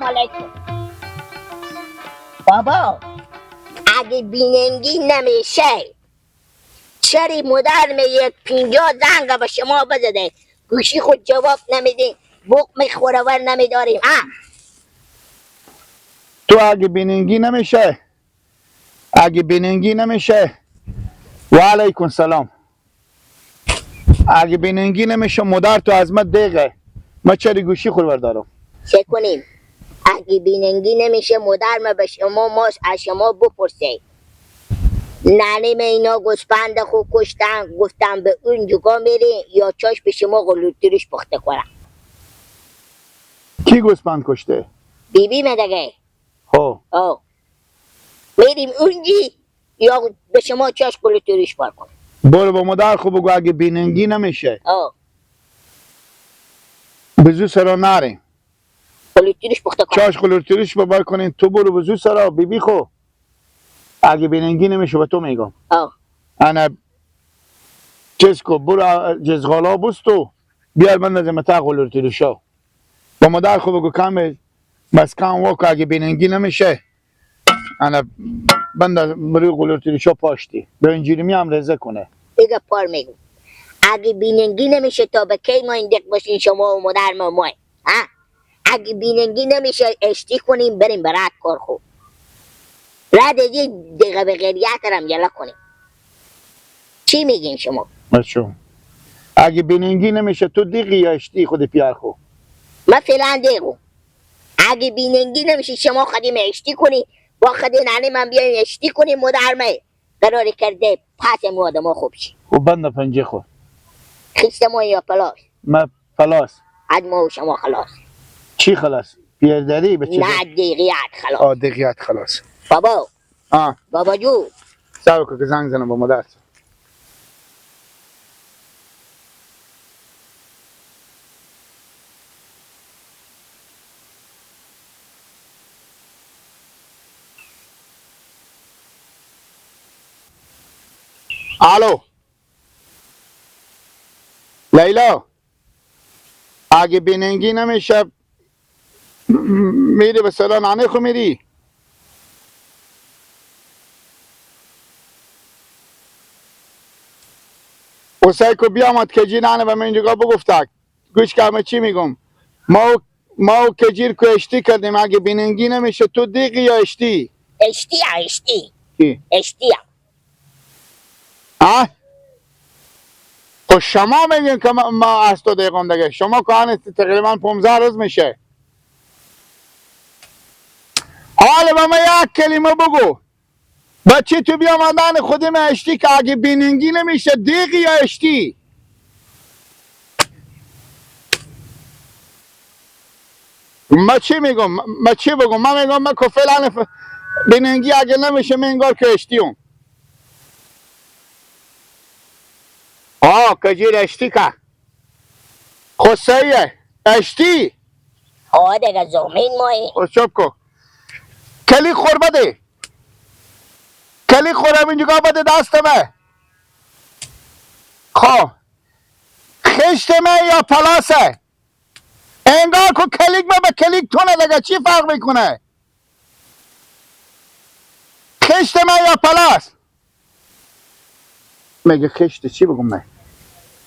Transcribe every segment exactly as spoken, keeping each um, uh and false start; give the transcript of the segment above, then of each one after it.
علیکم. بابا، اگه بیننگی نمیشه، چری مادر می یک پنجاه زنگ به شما بزده، گوشی خود جواب نمیدین، بوق می خوره ور نمیداریم، ها؟ تو اگه بیننگی نمیشه، اگه بیننگی نمیشه، و علیکم سلام. اگه بیننگی نمیشه، مادر تو از من دیگه. من چری گوشی خور بردارم؟ چه کنیم؟ اگه بیننگی نمیشه، مادر ما به شما، ما از شما بپرسه. ننه من اینا گوسپند خو کشتن، گفتم به اون جگا میری یا چاش به شما قلوتروش پخته کنم. کی گوسپند کشته؟ بی‌بی مه دگه. هو. آه. می‌ریم اونجی یا به شما چاش قلوتروش بار کنم؟ برو با مادر خو بگو اگه بیننگی نمیشه. آه. بزو سرا نریم. قلوتروش پخته کنم. چاش قلوتروش بار کنین، تو برو بزو سرا بی‌بی خو. اگه بیننگی نمیشه به تو میگم. آه. انا چیز کو، برو جزغالا بوستو، بیار بندازیم تا قلوتروشا. با مادر خو بگو کم مسکن واکو اگه بیننگی نمیشه. انا بنداز بروی قلوتروشا پاشتی. به اینجوری می هم رزه کنه. دیگه پار می‌گم. اگه بیننگی نمیشه تا به کی ما این دق باشین شما و مادر ما مای؟ ها؟ اگه بیننگی نمیشه، اشتی کنیم، بریم به رد کار خو. رد ازی دیگه به غیریت هم یلا کنیم. چی میگین شما؟ بچو، اگه بیننگی نمیشه، تو دیگی یا اشتی خود پیار خو؟ من فعلاً دیگو. اگه بیننگی نمیشه، شما خودی می اشتی کنی، با خودی ننه من بیاین اشتی کنی، مادر می قرار کرده، پس مو آدما خوب شی. خب بند پنجه خو. خیست ما یا پلاس؟ من پلاس. از ما و شما خلاص. چی خلاص؟ پیردری به چی؟ نه، دیگیت خلاص. آه، دیگیت خلاص. بابا. آه. بابا جو. صبر کو که زنگ زنم با مادر. الو. لیلا. اگه بیننگی نمیشه، میری به سلام ننه خو میری. اوسه کو بیامد که جی ننه به من اینجا بگفتک. گوش که همه چی میگم. ما و، ما و کجیر کو اشتی کردیم، اگه بیننگی نمیشه تو دیگی یا اشتی؟ اشتی، اشتی. کی؟ اشتی. آه؟ خب شما میگین که ما، ما از تو دیگم دیگه. شما که هنوز تقریباً پونزده روز می‌شه. حالا به من یک کلمه بگو. بچه تو بیا مدن خودی من اشتی که اگه بیننگی نمیشه، دیگی یا اشتی؟ ما چی می‌گم؟ ما چی بگم؟ ما می‌گم ما که فعلاً ف-، بیننگی اگه نمیشه، من انگار که اشتی‌ام. آه، کجیر اشتی که. خو صحیحه. اشتی. آه، دیگه زامین مایی. خو چپ کو. کلیک خور بده. کلیک خور همین جگاه بده دست من. خو. خشت من یا پلاسه؟ انگار که کلیک به، به کلیک تونه دیگه، چی فرق می‌کنه؟ خشت من یا پلاس؟ میگه خشت چی بگم من؟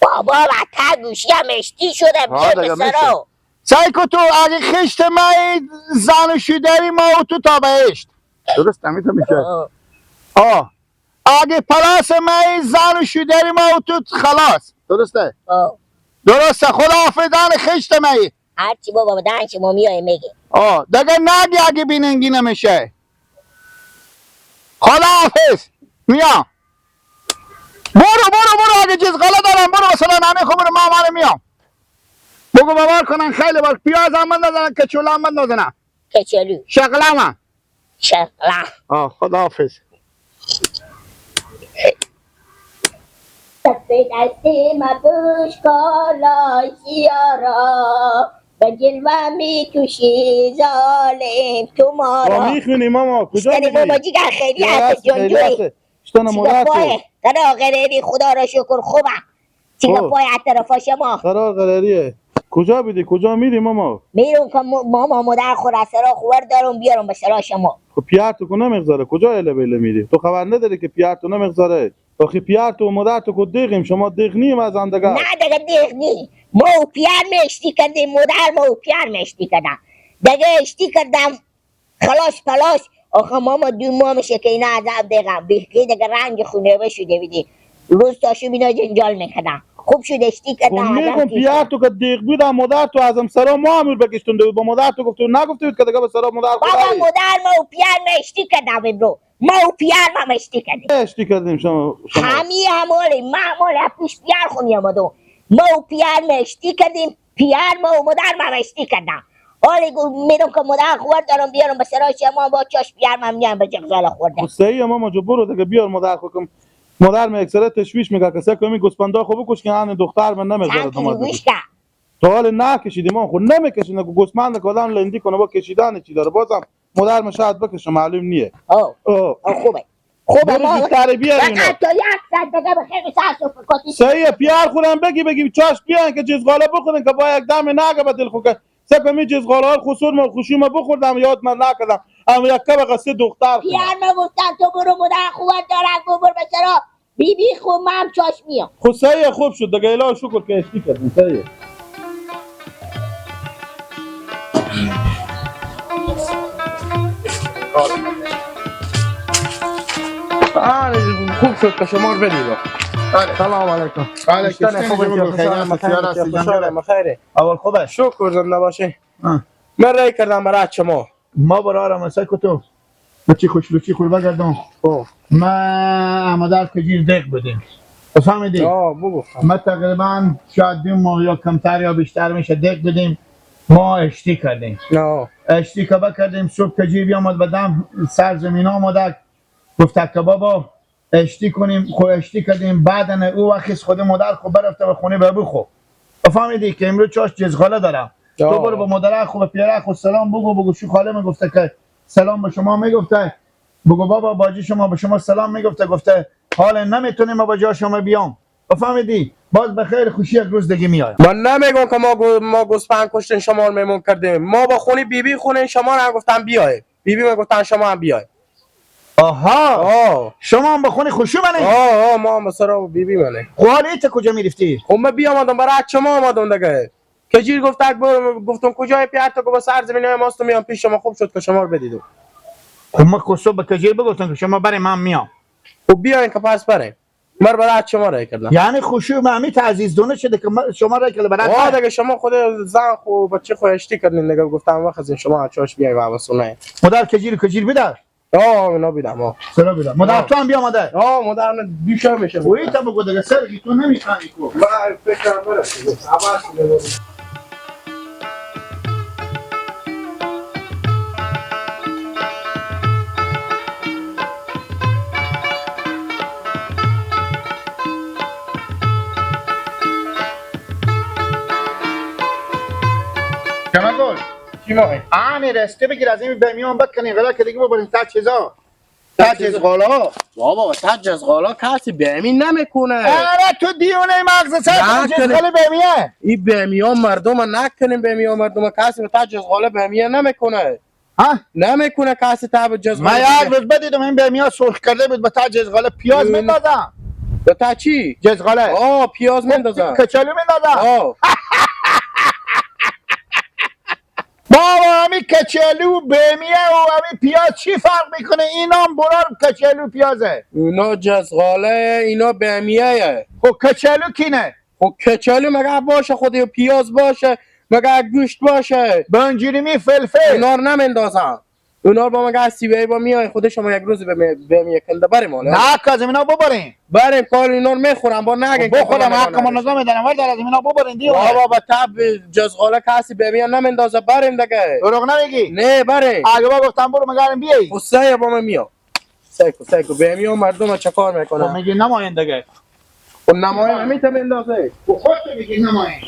بابا، وطن گوشی هم اشتی شده، ها، بیا دیگه پسرا. می‌شه. سعی کن تو اگه خشت من زن و شو داری، ما و تو تا بهشت. درست، همیتا می‌شه. آه. آه. اگه پلاس مای زن و شو داری، ما و تو خلاص. درسته؟ آه. درسته، خداحافظ، دهن خشت مای. هرچی بابا، به دهن شما میایه میگه. آه، دیگه نگی اگه بیننگی نمیشه. خداحافظ. میام. برو، برو، برو، اگه چیز غلط دارم، برو، مثلاً همین خب برو، ما، ما میام. بگو باور کنن، خیلی بار پیاز هم بندازن، کچوله هم بندازن. کچلو. شغله من. شغله. آه، خداحافظ. دست دستی مپوش کالای سیارا، به جلوه می‌کشی ظالم تو ما را. با می‌خونی ماما، کجا می‌ری؟ ماما جیگر خیلی هست، جان جوی. اشتن مراد تو. قرار قراری، خدا را شکر خوبه. چیگه پای از طرف شما. قرار قراریه. کجا بیدی؟ کجا میری ماما؟ میرم که م-، ماما مادر خو را سرا خو ور دارم بیارم به سرا شما. خب پیار تو کو نمیگذاره، کجا ایله بیله میری؟ تو خبر نداری که پیار تو نمیگذاره؟ آخی پیار تو و مادر تو کو دیغیم، شما دیغ نیم از هم دگر؟ نه دگه دیغ نی. ما و پیار می اشتی کردیم، مادر ما و پیار می اشتی کردم. دگه اشتی کردم. خلاص پلاس. آخه ماما دو ماه میشه که اینا عذاب دیگم. بیخی دیگه رنگ خو نوه شده بیدی. روز تا شب اینا جنجال می‌کردم. خوب شد اشتی خب کردم، عذاب می‌گم کشیدم. پیار تو که دیغ بود، مادر تو از هم سرا ما امور بکشتون بود. با مادر تو گفته بود، نگفته بود که دیگه به سرا مادر بابا، خدایی. مادر ما و پیار ما اشتی کردم امرو. ما و پیار ما اشتی کردیم. اشتی کردیم شما، شما. همی همولی، ما همولی پیش پیار خو میامدو. ما و پیار ما اشتی کردیم. پیار ما و مادر ما رشتی کردم. حالی گو-، می‌رم که مادر خو ور دارم بیارم به سرای شما با چاش پیار ما میان به جغزال خورده. خب صحیحه ماما جو، برو دیگه بیار مادر خو کم. مادر ما اکثره تشویش می‌گه که سه کمی گوسپندا خو بکش که آن دختر من نمیذاره چند داماد کیلو بگی. گوشت؟ تا حال نکشیدیم ما خو نمیکشیم که گوسپند که آدم لندی کنه با کشیدن چی داره، بازم مادر ما شاید بکشه معلوم نیه. آه. آه. آه، خوبه. خوبه، برو ما دختر بیار اینو. فقط تا یک ساعت دیگه به خیر سر سفره کتی. صحیحه، پیار خودم بگی، بگی چاش بیان که جزغاله بخورن که با یک دم نگه به دل خو که سه کمی جزغاله ها خسور ما خوشی ما بخوردم، یاد من نکردم. اما یک کم قصه دختر خودم. پیار ما گفتن تو برو مادر خو ور دارم، گو برو به چرا؟ بی بی خو ما هم چاش میام. خو صحیحه، خوب شد دیگه، الهی شکر که اشتی کردیم، صحیحه. آره، خوب شد که شما رو بدید. آره. سلام علیکم. وعلیکم اشتن السلام، خوبه؟ شما بخیر، سلام، هستی؟ خیر، سیار هستی؟ خوشحالم، خیره. اول خوبه؟ شکر، زنده باشین. آه. من رای کردم برای شما. ما برا را مسه کتو. بچی خوش لوچی خور بگردم. خب. ما آماده است که جیر دق بدیم. بفهمیدی؟ آه، بگو. ما تقریباً شاید دو ماه یا کمتر یا بیشتر می‌شه دق بدیم. ما اشتی کردیم. آه. اشتی که بکردیم، صبح که جیر بیامد به دم سر زمین آمده، گفته که بابا، اشتی کنیم، خو اشتی کردیم، بعداً او وقت خود مادر خو برفته و خونه به بخو. بفهمیدی که امروز چاش جزغاله داره. تو آه. برو به مادر خو، به پیر خو سلام بگو، بگو شو خاله من گفته که سلام به شما می‌گفته. بگو بابا باجی شما به شما سلام می‌گفته، گفته حالا نمی‌تونیم ما به جا شما بیام. بفهمیدی؟ باز به خیر خوشی یک روز دیگه میایم. من نمی‌گم که ما گو-، ما گوسپند کشتیم شما رو مهمون کردیم. ما با خونی بی بی خونه شما رو هم گفتم بیای. بی بی من گفتن شما هم بیای. آها. آه. شما هم به خون خوشی منی؟ آه، آه، ما هم به سرا و بی بی منه. خب حالا ایت کجا می‌رفتی؟ خب من بیامدم، برای شما آمدم دیگه. کجیر گفت، اک بر-، گفتم کجای پیار تو؟ گفت سر زمین های ماست و میام پیش شما، خوب شد که شما رو بدیدم. خب من خود صبح به کجیر بگفتم که شما برین، من میام. خب بیاین که پس برین. مر برای شما رای کردم. یعنی خوشی من همی تعزیز دونه شده که من شما رای کردم برای آه، دیگه شما خود زن خو بچه خو اشتی کردین دیگه، گفتم وقت از این شما چاش بیای و واسونه. مادر کجیر، کجیر بیدار. آه، اونا بیدم، آه. سرا بیدار. مادر آه. تو هم بیا مادر. آه، مادر نه دوشا می‌شه. وی تا بگو دیگه، سر کی تو نمی‌خوانی کو. من فکر کنم برم دیگه. عوض کنه. کمال گل. چی ماهی؟ آنی رسته بگیر، از این بمیان بکنی، غلا که دیگه ببرین تا چیزا. تا جزغالا. بابا، تا جزغالا کسی بهمی نمی‌کنه. آره، تو دیونه مغز سر نه، کنی، جزغالا بهمیه. ای بهمیا مردم نکنیم، بهمیا مردم کسی به تا جزغالا بهمیه نمی‌کنه. ها؟ نمی‌کنه کسی تا به جزغالا ما یک بهمیه. روز بدیدم این بهمیا سرخ کرده بود، به تا جزغالا پیاز این میندازم. به تا چی؟ جزغاله. آه، پیاز خب، میندازم. کچالو میندازم. آه. بابا، همی کچالو، بهمیه و همی پیاز چی فرق می‌کنه؟ اینا هم برار کچالو پیازه. اونا جزغاله، اینا بهمیه. خب کچالو کینه؟ خب کچالو مگه باشه، خود پیاز باشه، مگه گوشت باشه؟ بنجریمی، فلفل. اونا رو نمیندازم. اونا رو با مگه سیبه با میای، خود شما یک روز به می-، بهمیه کنده بریم حالا. نه، که از اینا ببریم. بریم، کار اینا رو می‌خورم، با نگه خب بخورم، حق ما نگه می‌دارم، ور در از اینا ببرین، دیو. بابا، به تب جزغاله کسی به میان نمیندازه، بریم دیگه. دروغ نمیگی؟ نه، بریم. اگه با گفتم برو، مگرم بیایی. خب سه با من میام. سه کو، سه کو، به میان مردم چه کار می‌کنه؟ خب میگی نماین دیگه. خب نماین همیته میندازه. خب خود تو میگی نماین.